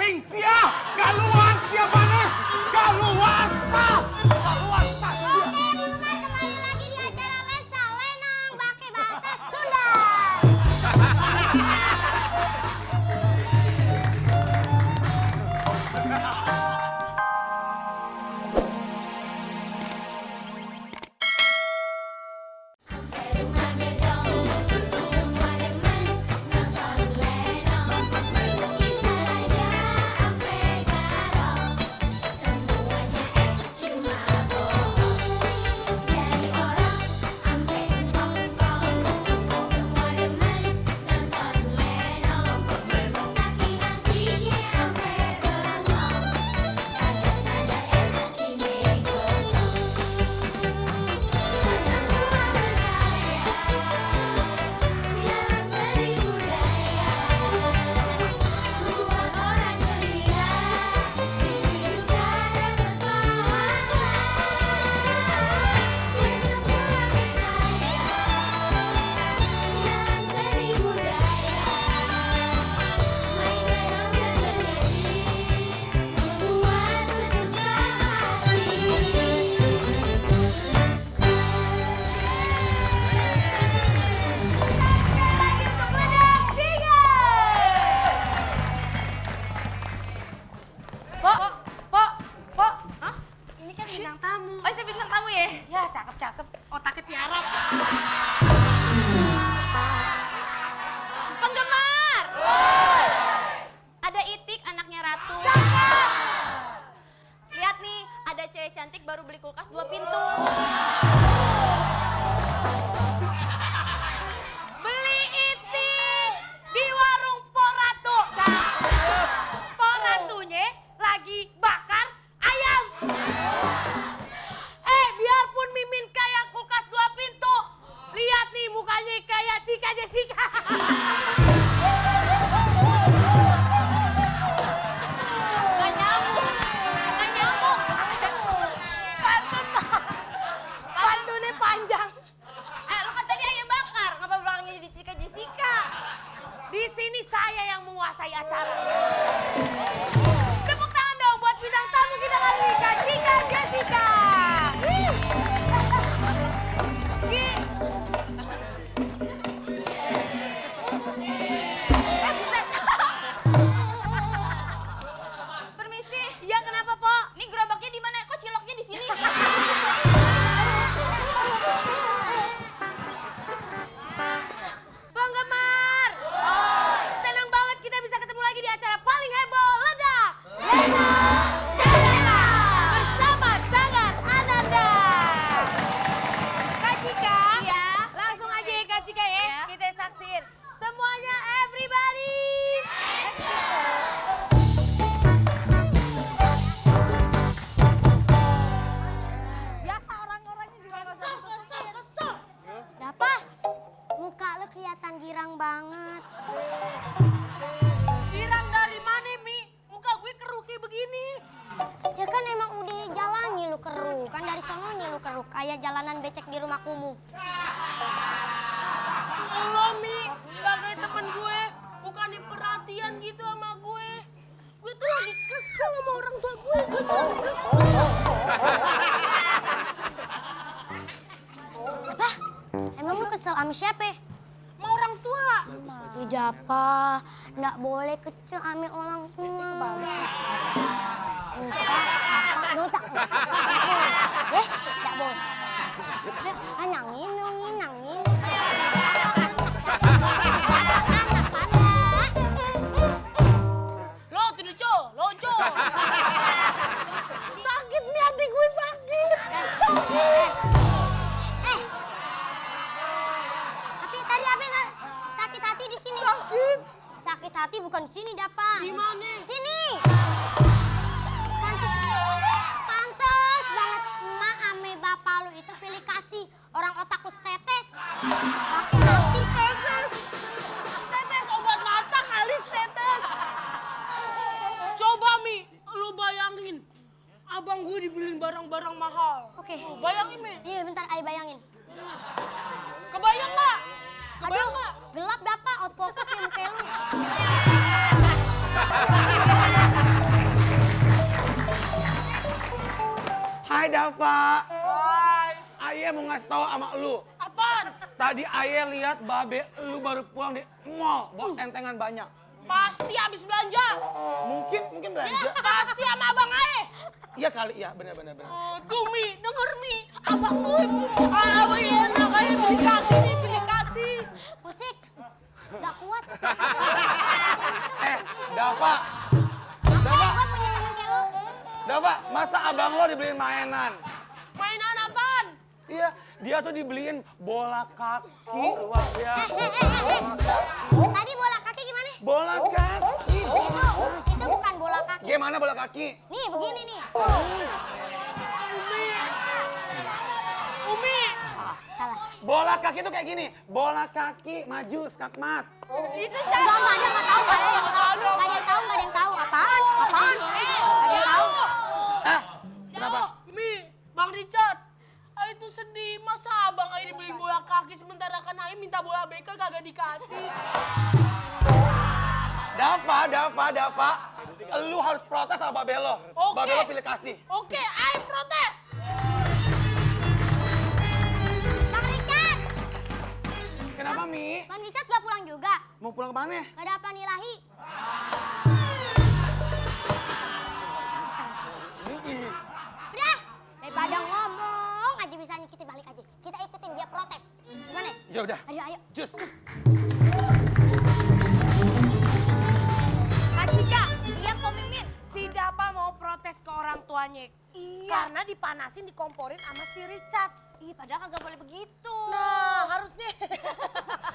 Aing sia, galuan sia panas, galuan tah, galuan tah. Oke, teman-teman kembali lagi di acara Lensa Lenong pakai bahasa Sunda. Cakep, otaknya tiarap. Penggemar! Ada Itik, anaknya Ratu. Lihat nih, ada cewek cantik baru beli kulkas 2 pintu. Beli Itik di warung Po Ratu. Po Ratunya lagi bakar ayam. Biarpun Mimin kayak kulkas 2 pintu, lihat nih mukanya kayak Cika Jessica. Gak nyambung. Pantunnya panjang. Lo kan tadi ayam bakar, ngapa belakangnya jadi Cika Jessica? Di sini saya yang menguasai acara. Tepuk tangan dong buat bintang tamu kita kali ini, Kak Cika Jessica. Permisi. Iya, kenapa, Po? Ini gerobaknya di mana? Kok ciloknya di sini? Penggemar, senang banget kita bisa ketemu lagi di acara paling heboh, ledak, Lenong Dadana bersama Sangat Ananda. Kak Cika, Iya. langsung aja ya Kak Cika ya, Iya. kita saksiin semuanya, everybody. Biasa orang-orangnya juga kesel. Dapa, muka lu kelihatan girang banget. Girang dari mana, Mi? Muka gue keruh kayak begini. Ya kan emang udah jalannya lu keruh, kan dari sononya lu keruh, kayak jalanan becek di rumah kumuh. Lo, Mi, sebagai temen gue, bukannya perhatian gitu sama gue. Gue tuh lagi kesel sama orang tua gue tuh lagi kesel. Lah, emang lu kesel sama siapa? Sama orang tua. Tidak apa, nggak boleh kecil sama orang tua. Dosa. Nggak boleh. Nangin. Anak panda. Lojo. Sakit nih hati gue sakit. Tapi tadi apa nggak sakit hati di sini? Sakit hati bukan di sini, Dapa. Di mana? Sini. Pantes banget emak ame bapak lu itu pilih kasih orang otak lu setetes. Pakai hati tetes. Tetes obat mata kali tetes. Coba, Mi, lu bayangin. Abang gue dibeliin barang-barang mahal. Oke. Bayangin, Mi. Iya, bentar ayo bayangin. Kebayang nggak? Kebayang Aduh, nggak? gelap Dapa, out focus ya muka lu. Dava, Hai. Ayah mau ngasih tahu sama lu. Apaan? Tadi Ayah lihat babe lu baru pulang di mall, bawa entengan banyak. Pasti habis belanja. Mungkin belanja. Pasti sama abang Ae. Iya kali, iya benar. Oh, tuh Mi, denger Mi. Abang gue, abang enak aja pilih kasih nih, pilih kasih. Musik. Nggak kuat. Dava, Makanya gue punya temen kayak lu. Dava, masa abang lo dibeliin mainan? Mainan apaan? Iya, dia tuh dibeliin bola kaki luar biasa. Tadi bola kaki gimana? Bola kaki. Itu bukan bola kaki. Gimana bola kaki? Nih, begini nih. Umi. Salah. Bola kaki tuh kayak gini. Bola kaki maju skakmat. Itu Enggak ada yang nggak tahu, nggak ada yang tahu. Nggak ada yang tahu. Apaan? Nggak ada yang tahu. Kenapa? Mi, Bang Richard. Ayo tuh sedih, masa abang Ae dibeliin bola kaki sementara kan Ae minta bola bekel kagak dikasih. Dava. Lu harus protes sama babe lo. Oke. Babe lo pilih kasih. Oke, Ae protes. Bang Richard, Kenapa, Mi? Bang Richard nggak pulang juga. Mau pulang kemana? Nggak ada apa nilahi. Udah, daripada ngomong aja bisanya kita balik aja. Kita ikutin dia protes. Gimana? Ya udah. Ayo. Jus. Kak Cika, iya kok Mimin. Si Dapa mau protes ke orang tuanya. Iya. Karena dipanasin, dikomporin sama si Richard. Ih, padahal kagak boleh begitu. Nah, harusnya.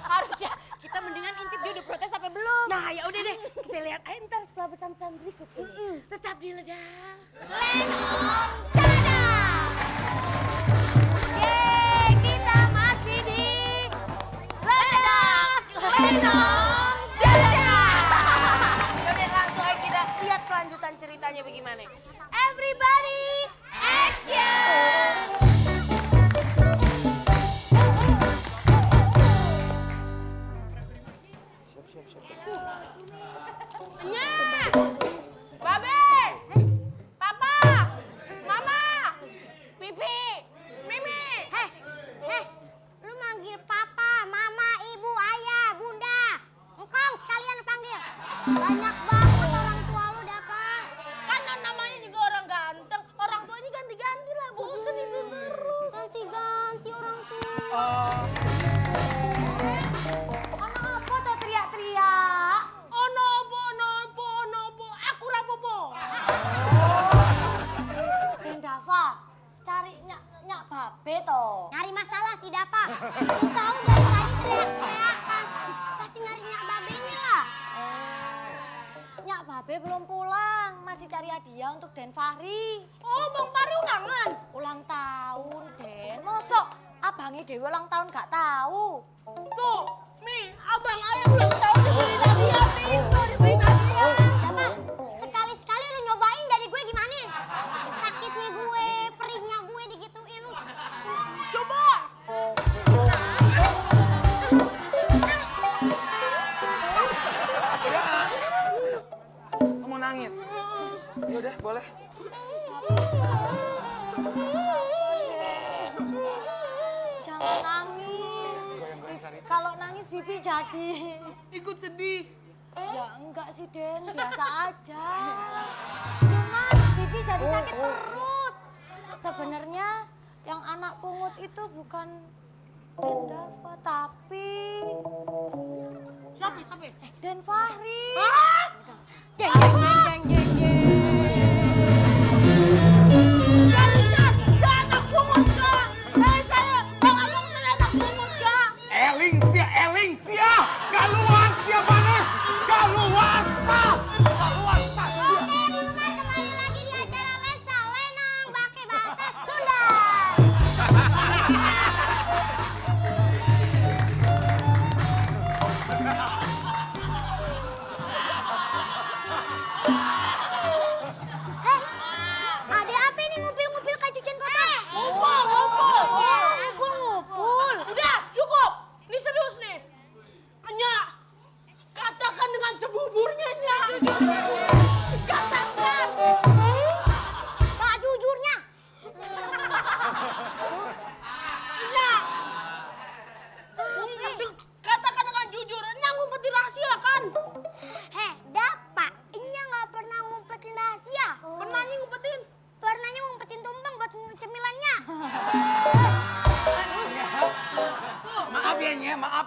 Harusnya kita mendingan intip dia udah protes sampai belum. Nah, ya udah deh. Kita lihat aja ntar setelah pesan-pesan berikut ini. Tetap di Ledang. Lenong dadah. Yeay, kita masih di Ledang. Lenong dadah. Yaudah, langsung aja kita lihat kelanjutan ceritanya bagaimana. Everybody, action! Babe! Papa! Mama! Pipi! Mimi! Lu manggil papa, mama, ibu, ayah, bunda. Engkong sekalian panggil. Banyak banget orang tua lu, Dapa. Kan namanya juga orang ganteng. Orang tuanya ganti-ganti lah. Bosan itu terus. Ganti-ganti orang tua. Anak apa tuh teriak-teriak? Onobo, nobo, nobo. Aku rapopo. Den Dava, cari nyak babe toh. Nyari masalah si Dapa. Lu tahu dari tadi teriak-teriakan. Pasti nyari nyak babenya lah. Nyak babe belum pulang, masih cari hadiah untuk Den Fahri. Oh, Bang Pari ulangan. Ulang tahun, Den. Mosok abangnya Dewi ulang tahun gak tahu. Tuh, Mi, abang ayah ulang tahun dibeliin hadiah. Itu dibeliin hadiah. Dapa, sekali-sekali lu nyobain dari gue gimana? Sakitnya gue, perihnya gue digituin lu. Coba. Kamu nangis? Ya udah, boleh. Jangan nangis. Kalau nangis Bibi jadi. Ikut sedih. Ya enggak sih Den, biasa aja. Cuman Bibi jadi sakit perut. Sebenarnya yang anak pungut itu bukan Den Dava, tapi Siapa? Den Fahri. Jeng, jeng, jeng, jeng, jeng. Dari saya anak pungut kak. Saya, Bang Abang saya anak pungut kak. Eling sia. Keluar sia mana? Keluar. Oke, teman-teman, kembali lagi di acara Lensa Lenong pakai bahasa Sunda.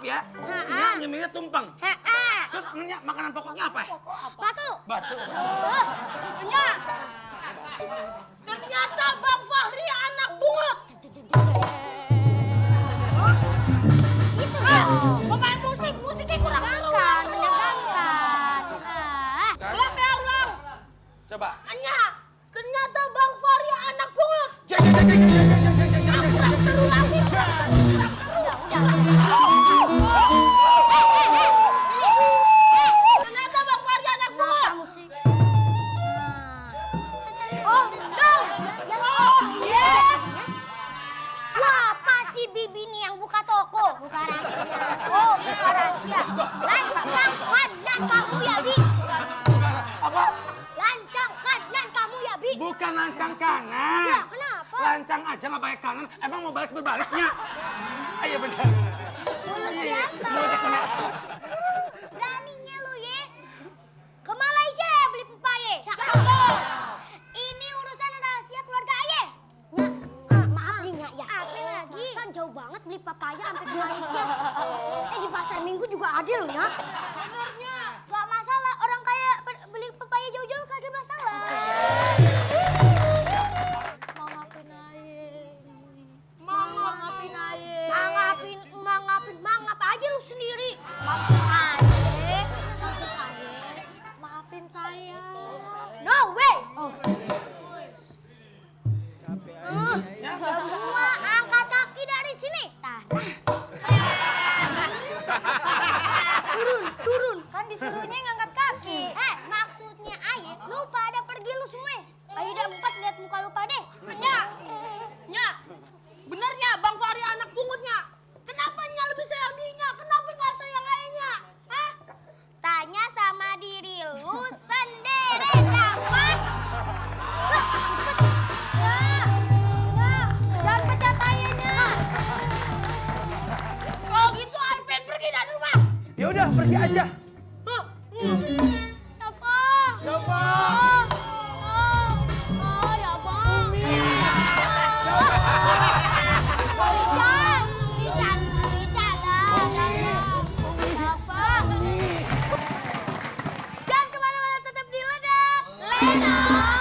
maaf ya. Nya nyemilnya tumpeng. Terus makanan pokoknya apa? Batu. Batu. Nya, ternyata Bang Fahri anak bungut. Itu dia. Pemain musiknya kurang seru. Menegangkan. Ulang ya, ulang. Coba. Nya, ternyata Bang Fahri anak bungut. Udah. Sini. Ternyata Bang Fahri anak bungut. Kamu sih. Oh, no. Yes. Wah, pasti Bibi nih yang buka toko. Buka rahasia. Oh, buka rahasia. Lancang kanan kamu ya, Bi. Apa? Lancang kanan kamu ya, Bi. Bukan lancang kanan. Ya, kenapa? Lancang aja nggak pakai kanan. Emang mau balas berbalasnya? Ayo benar. Siapa? Iya. Beraninya lu, Ye. Ke Malaysia ya beli pepaya. Cakep. Ini urusan rahasia keluarga Aye. Maaf nih, Nya, ya. Apa lagi? Masa jauh banget beli papaya sampai ke Malaysia. Di pasar Minggu juga ada loh, Nya. Sebenarnya gak masalah. Orang kaya beli papaya jauh-jauh kagak masalah. Maafin aye. Mangap aja lu sendiri. Maksud aye. Maafin saya. No way. Oh, Semua angkat kaki dari sini. turun. Kan disuruhnya ngangkat kaki. Maksudnya Aye, lu pada pergi lu semua. Ayo udah empat lihat muka lu pada. Nya, benernya Bang Fahri anak bungutnya. Kenapa Nya lebih sayang Nya? Kenapa nggak sayang Ayahnya? Hah? Tanya sama diri lu sendiri, dapat. Jangan pecat ayahnya. Kalau gitu Ayah pengen pergi dari rumah. Ya udah pergi aja. Dapat. Dapat. Jangan kemana-mana, tetap di Ledak.